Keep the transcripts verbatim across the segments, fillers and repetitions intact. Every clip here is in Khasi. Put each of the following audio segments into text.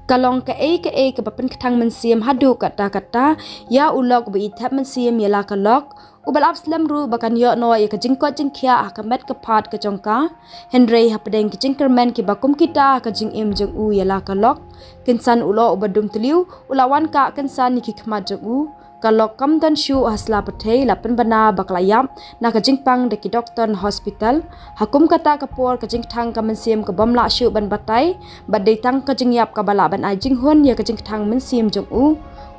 Ka long kaei kaei kaba pynkthang mynsiem haduh katta katta ïa u lok ba i thep mynsiem ïa la ka lok, uba la ap slem ruh ba kan ïoh noh ïa ka jingkoit jingkhiah ha ka met ka phad ka jong ka. Hynrei hapdeng ki jingkyrmen kiba kum kita ha ka jingim jong u ïa la ka lok, kynsan u lok uba dum tliw u la wan kah kynsan ïa ki khmat jong u. Ka lok kam don shuh ha sla pyrthei la pynbna ba ka la ïap na ka jingpang da ki doktor na hospital. Ha kum kata ka por ka jingkthang ka mynsiem ka bym lah shuh ban batai, bad dei tang ka jingïap kaba lah ban ai jinghun ïa ka jingkthang mynsiem jong u.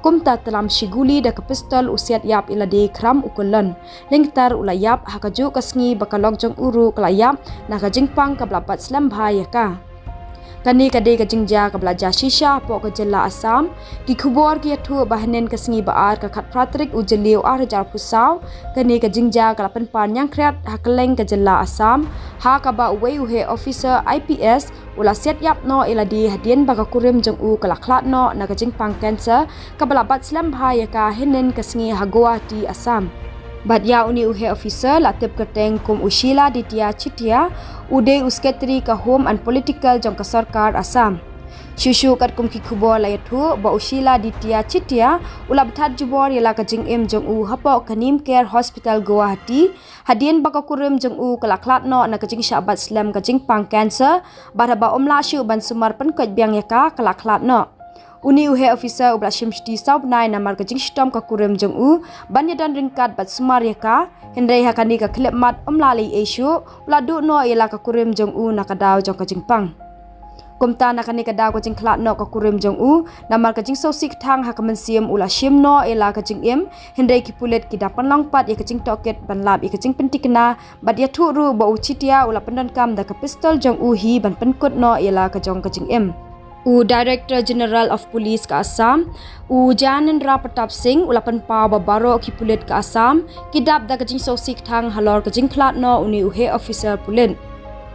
Kumta tlam shi guli da ka pistol u siat ïap ïa lade khram u kyllon. Lyngtar u la ïap ha kajuh ka sngi ba ka lok jong u ruh ka la ïap na ka jingpang kaba la bat slem bha ïa ka. Kane ka dei ka jingjia kaba la jia shisha hapoh ka jylla Assam. Ki khubor ki ïathuh ba hynnin ka sngi ba ar ka khatphra tarik u Jylliew ar hajar arphew saw, kane ka jingjia ka la pynpar ñiangkhriat ha kylleng ka jylla Assam, ha kaba uwei u heh officer I P S u la siat ïap noh ïa lade hadien ba ka kurim jong u ka la khlad noh na ka jingpang cancer kaba la bat slem bha ïa ka hynnin ka sngi ha Guwahati, Assam. Bad ïa une u heh officer la tip kyrteng kum u Shiladitya Chitia, u dei u secretary ka Home and Political jong ka sorkar Assam. Shuh shuh katkum ki khubor la ïathuh ba u Shiladitya Chitia u la bthat jubor ïa la ka jingim jong u hapoh ka Nimcare Hospital, Guwahati, hadien ba ka kurim jong u ka la khlad noh na ka jingshah bat slem ka jingpang cancer, bad haba um lah shuh ban sumar pynkoit biang ïa ka, ka la khlad noh. Une u heh officer uba la shim shuti saw bnai namar ka jingshitom ka kurim jong u ban ïadon ryngkat bad sumar ïa ka, hynrei ha kane ka khyllipmat um lah leh ei shuh, u la duh noh ïa la ka kurim jong u na ka daw jong ka jingpang. Kumta na kane ka daw ka jingkhlad noh ka kurim jong u namar ka jingsngewsih kthang ha ka mynsiem u la shim noh ïa la ka jingim, hynrei ki pulit ki dang pynlong pat ïa ka jingtohkit ban lap ïa ka jingpyntikna, bad ïathuh ruh ba u Chitia u la pyndonkam da ka pistol jong u hi ban pynkut noh ïa la ka jong ka jingim. U Director General of Police ka Assam, u Jyanendra Pratap Singh u la pynpaw ba baroh ki pulit ka Assam ki dap da ka jingsngewsih kthang halor ka jingkhlad noh une u heh officer pulit.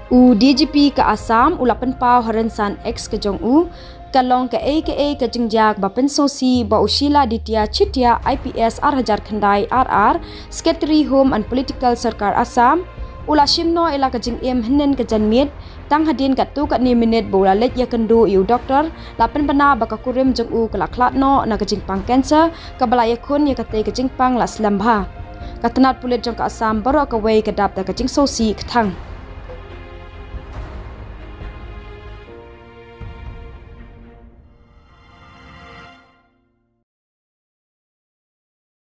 U D G P ka Assam u la pynpaw ha rynsan X ka jong u, ka long kaei kaei ka jingjia kaba pynsngewsih ba u Shiladitya Chitia I P S ar hajar khyndai ar ar, Secretary Home and Political Sorkar Assam, u la shim noh ïa la ka jingim hynnin ka janmiet, tang hadien katto katne minit ba u la leit ïakynduh ïa u doktor, la pynbna ba ka kurim jong u ka la khlad noh na ka jingpang cancer, kaba la ïakhun ïa katei ka jingpang la slem bha. Ka tnat pulit jong ka Assam baroh kawei ka dap da ka jingsngewsih kthang.